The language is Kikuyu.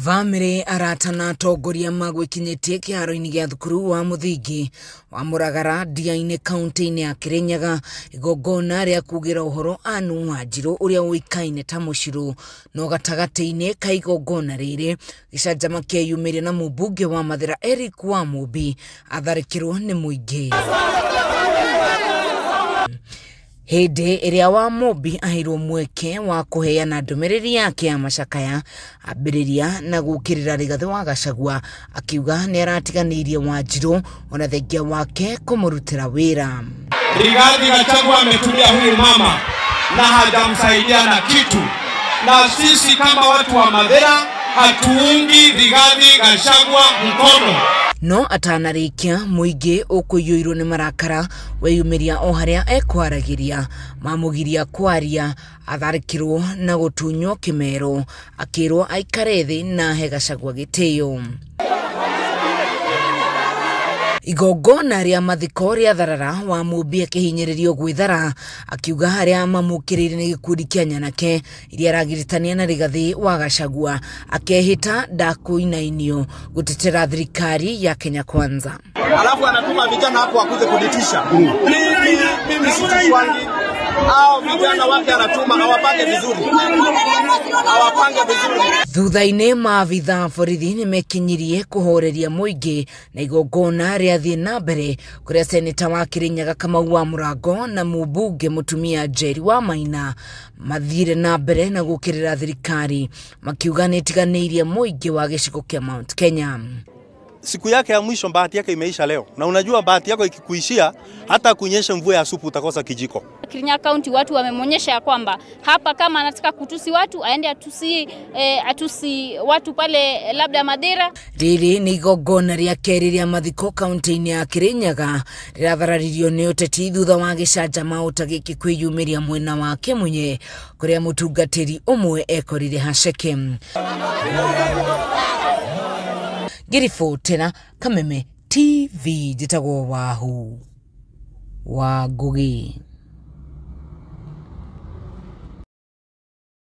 Bamĩrĩ, arata na atongoria magwĩkinyĩtie kĩharo-inĩ gĩa thukuru wa mũthingi wa Mũragara Ndiainĩ kaunti-inĩ ya Kirinyaga igongona rĩa kugĩra ũhoro Anne Wanjirũ ũrĩa ũĩkaine ta Mũcirũ. No gatagatĩ-inĩ ka igongona rĩrĩ gĩcanjama kĩeyumĩria na mũmbunge wa Mathĩra Eric Wamũmbi atharĩkĩrwo nĩ mũingĩ. Hĩndĩ ĩrĩa Wamũmbi aheirwo mweke wa kũheana ndũmĩrĩri yake ya macakaya, ambĩrĩria na gũkĩrĩra Rigathĩ wa Gachagua akiuga nĩ aratiganĩirie Wanjirũ ona thengia wake kũmũrutĩra wĩra. Rigathi Gachagua ametumia huyu mama na hajamsaidia na kitu, na sisi kama watu wa Mathira hatuungi Rigathi Gachagua mkono. No atanarĩkia mũingĩ ũkũiyũirwo nĩ marakara weyumĩria o harĩa ekwaragĩria, mamũgiria kwaria, atharĩkĩrwo na gũtunywo kĩmero, akĩrwo aikare thĩ na ahe Gachagua gĩtĩo. Igongona rĩa mathiko rĩa tharara Wamũmbi akĩhinyĩrĩrio gwĩthara, akiuga arĩa mamũkĩrĩire nĩ gĩkundi kĩa nyanake iria aragiritania na Rigathĩ wa Gachagua, akehĩta ndakũinainio gũtetera thirikari ya Kenya Kwanza. Alafu anatuma vijana hapo wakuje kunitisha. Mimi sitishwangi. Hao vijana wake anatuma awapange vizuri. Awapange vizuri. Thutha-inĩ maabitha borithi nĩmekinyirie kũhoreria mũingĩ na igongona rĩathiĩ na mbere kũrĩa seneta wa Kirinyaga Kamau wa Mũrango na mũmbunge mũtumia Njeri wa Maina mathire na mbere na gũkĩrĩra thirikari makiuga nĩĩtiganĩirie mũingĩ wa gĩcigo kĩa Mount Kenya. Siku yake ya mwisho bahati yake imeisha leo. Na unajua bahati yako ikikuishia, hata kunyesha mvua ya supu utakosa kijiko. Kirinyaga County watu wamemonyesha ya kwamba hapa kama anataka kutusi watu aende atusi watu pale labda Mathira. Rĩrĩ nĩ igongona rĩa kerĩ rĩa mathiko kaunti-inĩ ya Kirinyaga rĩrathararirio nĩ ũteti thutha wa gĩcanjama ũta gĩkĩ kwĩyumĩria mwena wa Kĩmunye kũrĩa mũtungatĩri ũmwe ekorire haceke. Ngĩribotera Kameme TV njĩtagwo Wahu wa Ngũgĩ.